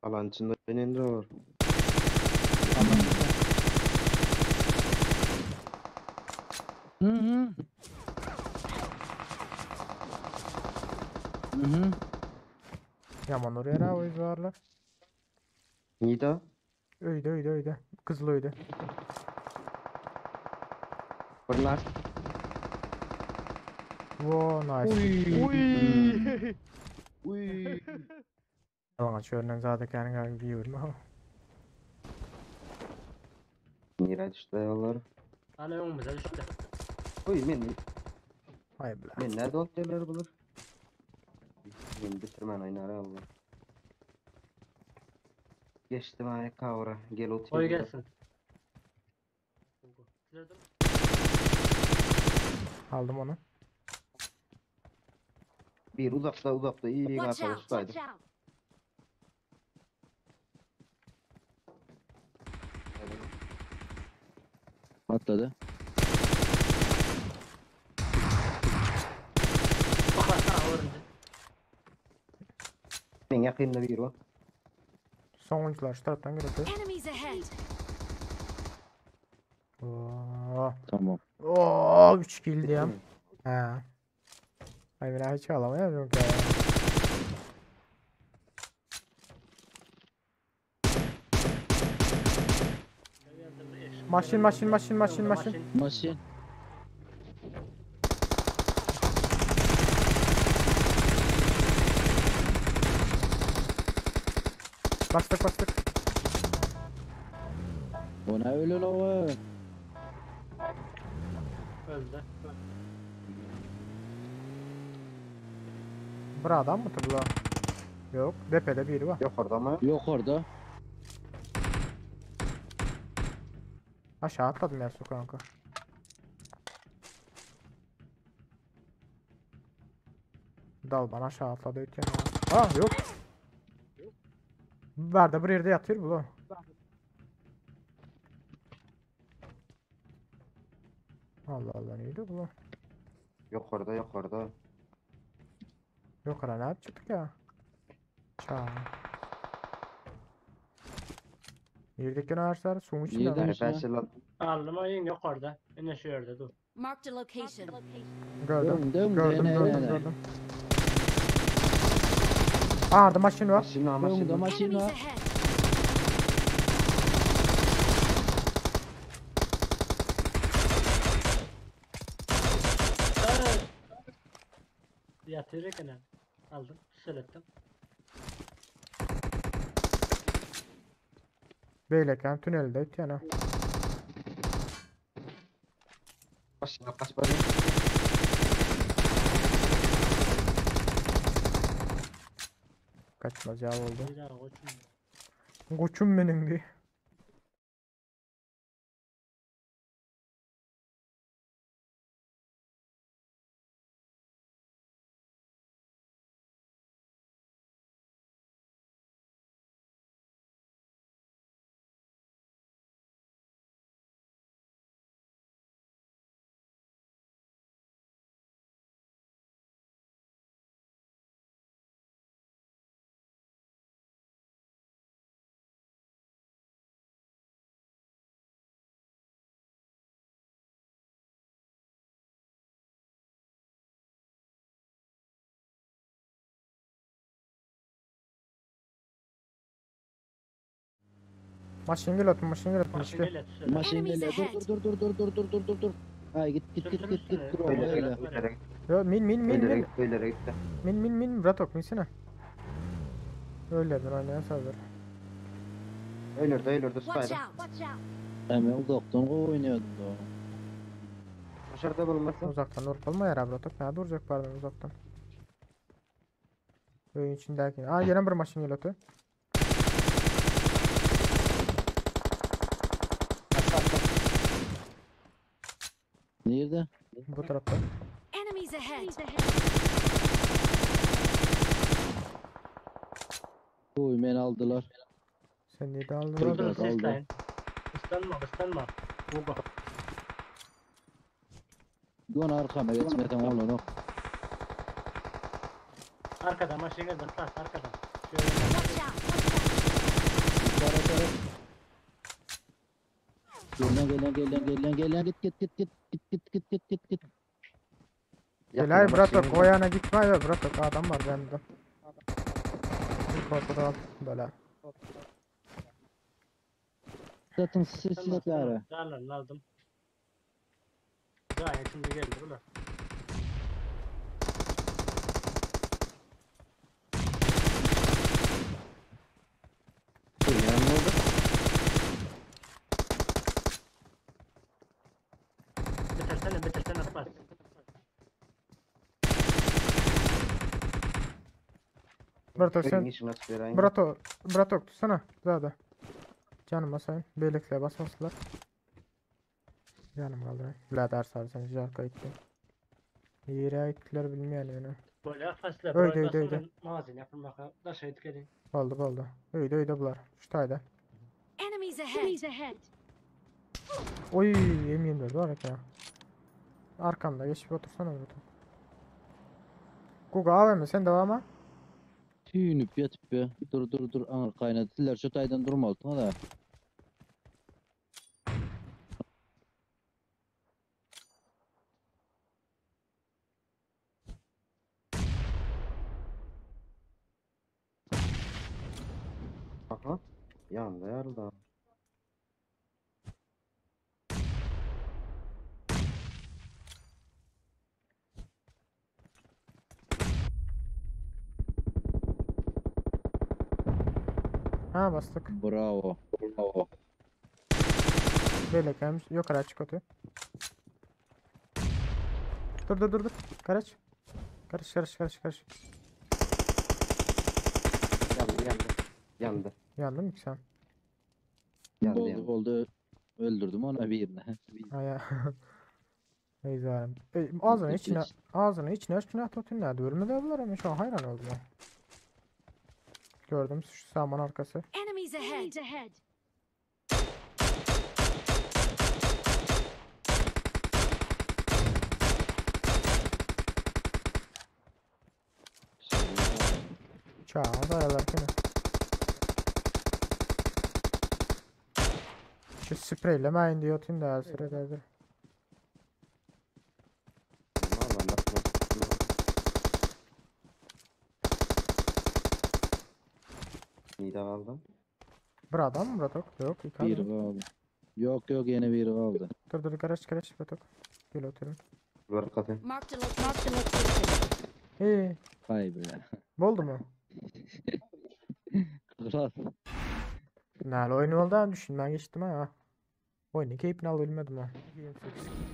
Alan içinde oýnaýan olar. Hı hı. Hı hı. Yaman oraya ra o varlar. Nida. Öýde öýde öýde. Gyzyl öýde. Bırlar. Wo nice. Uy. Uy. Yalan çöründen zaten kendin bir Nira düştü onlar. Ana önümüze düştü. Uy men Ay bla. men nerede olup bulur? Men bitirmen oynar Allah. Geçtim ay kavra. Gel otur. Koy gelsin. Aldım onu. Bir uzakta uzakta iyi Watch out! arkadaşlardı. Watch out! Atladı. Bak ha orada. Men yakında bir var. Son oyuncular şu taraftan geliyor. Enemies ahead! Oo. Tamam. Oo 3 kill diyorum. He. Ay ben hiç alamıyorum ya. Maşin maşin maşin maşin maşin. Maşin. Bastık bastık. O ne öyle la o? Öldü. Bir adam mı turla? Yok, depede biri var. Yok orada mı? Yok orada. Aşağı atladım ya su kanka. Dal bana aşağı atladı ötken ya. Aa yok. Var da bir yerde yatıyor bu. Allah Allah neydi bu? Yok orada yok orada. Yok ara ne yapacaktık ya? Ça. Yerdeki ağaçlar suyun içinde Yerden mi? Yani ben silah Aldım ayın yok orada. Yine şu yerde dur. Marked a location. Gördüm. Dön dön Gördüm ne gördüm ne. gördüm. Aa orada maşin var. maşina Dön maşina. maşin Enemies var. ahead! Yatıyor gene. Aldım. Söylettim. Beyleken tünelde ötken ha. Maşina kaç bana. Kaçmaz ya oldu. Bir daha koçum. Koçum benim diye. Maşin gel atın, maşin gel atın Maşin işte. gel tüsele. Maşin Enemies geliyor. ahead. Dur dur dur dur dur dur dur dur. Ay git git git git git. Dur Öylere öyle. gitti, öylere gitti, Yo, min min min öylere min. gitti, öylere gitti. Min min min Bratok minsene. Öyle oynayan sayılır. Öylerde öylerde Watch spider. out! Watch out! Hemen uzaktan oynuyordum da. Dışarıda bulunmasın. Uzaktan durup olma ya Bratok. Ne duracak pardon uzaktan. Oyun içindeki. Aa gelen bir maşin gel atı. Nerede? Bu tarafta. Enemies ahead! Uy beni aldılar. Sen niye de Dur aldılar? dur Aldı. sesleyin. Islanma ıslanma. Hugo. Dön arkama geçmeden olur o. Arkada maşin geldi. Bak arkadan. Şöyle. Watch out! Watch out! Gelen gelen gelen gelen gelen git git git git git git git git git git. Helal bratok o yana gitme ya bratok adam var bende. Bir korkuda al böyle. Zaten sesler. Darlarını aldım. Daha şimdi geldi bular. Ne oldu? Bitirsene bitirsene bas. Bratok sen Hiç nasıl vereyim? Brato Bratok tutsana zaten. Canım basayım. Birlikte basmasınlar. Canım kaldı. Birader sarsan jarka gitti. Yere gittiler bilmeyen yani. Böyle fasla Öyle, öyle, öyle. Mağazin yapılmaka. Daş ayıt gelin. Oldu oldu. Öyle öyle bular. Şu tayda. Enemies ahead. Enemies ahead. Oy M24 var ya. Arkamda geçip otursana Bratok. Guga AVM sen devama. Tüyünüp yatıp ya. Dur dur dur. Anır kaynadılar. Şu taydan durma altına da. Aha. Yandı yarıldı. Ha bastık. Bravo. Bravo. Böyle gelmiş. Yok araç çık otu. Dur dur dur dur. Karaç. Karış karış karış karış. Yandı yandı. Yandı. Yandın mı ki sen? Yandı Boldu yandı. boldu. Öldürdüm ona birini. Ha ya. Ey zalim. Ey, ağzını içine ağzını içine içine at atın nerede? Ölmedi bunlar ama şu an hayran oldum ya. Gördüm şu saman arkası. Enemies ahead. Enemies ahead. Çağa dayalar gene. Şu spreyle ben diyor atayım da sırada. Vallahi nasıl? Nida aldım. Bir adam mı Bratok? Yok iki Bir adam. kaldı. Yok yok yine bir kaldı. Dur dur garaj garaj Bratok. Gel oturun. Duvar kapı. Marked a marked a location. İyi. Vay be. Oldu mu? Kral. Ne oyun oldu ha düşün ben geçtim ha. Oyunu keyfini al ölmedim ha. 28.